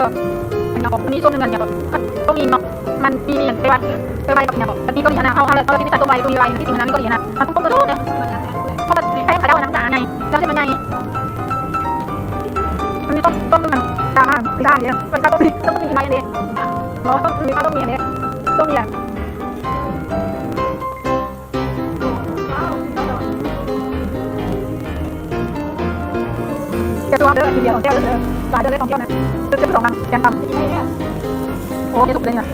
ອັນນີ້ຕົ້ມເງິນຫຍັງກໍ ຕົ້ມອີ່ເນາະ ມັນມີອັນ ແຕ່ວ່າ ແຕ່ວ່າກັບຫຍັງກໍ ອັນນີ້ເກົາຫຼີຫັ້ນນະ ເຮົາ ເຮົາ ເຮົາ ເຮົາຊິໄປໃສ່ຕົ້ມໄວ້ເກົາຫຼີໄວ້ ທີ່ຈິງມັນເປັນເກົາຫຼີຫັ້ນນະ ມັນຕົ້ມໂດນໆເດ້ ເພາະມັນແພງຂາຍເຈົ້ານຳຕາໃຫຍ່ ເຈົ້າຊິມາໃຫຍ່ ມັນມີຕົ້ມ ຕົ້ມມັນຕາມາ ຄືດ້ານເດ້ ມັນກໍຕົ້ມ ຕົ້ມມີໄມ້ເດ້ ເນາະ ຕ້ອງມີ ຕ້ອງມີເດ້ ຕົ້ມນີ້ແຫຼະ ແກ່ຕົວເດີ ກິນເບຍຂອງແກ້ວເດີ ຫຼາຍເດີ ຂອງແກ້ວນະ ເດີ ສອງລັງ ແກງຕຳ ໂອ້ ເຮັດສຸກເລີຍນີ້ນະ.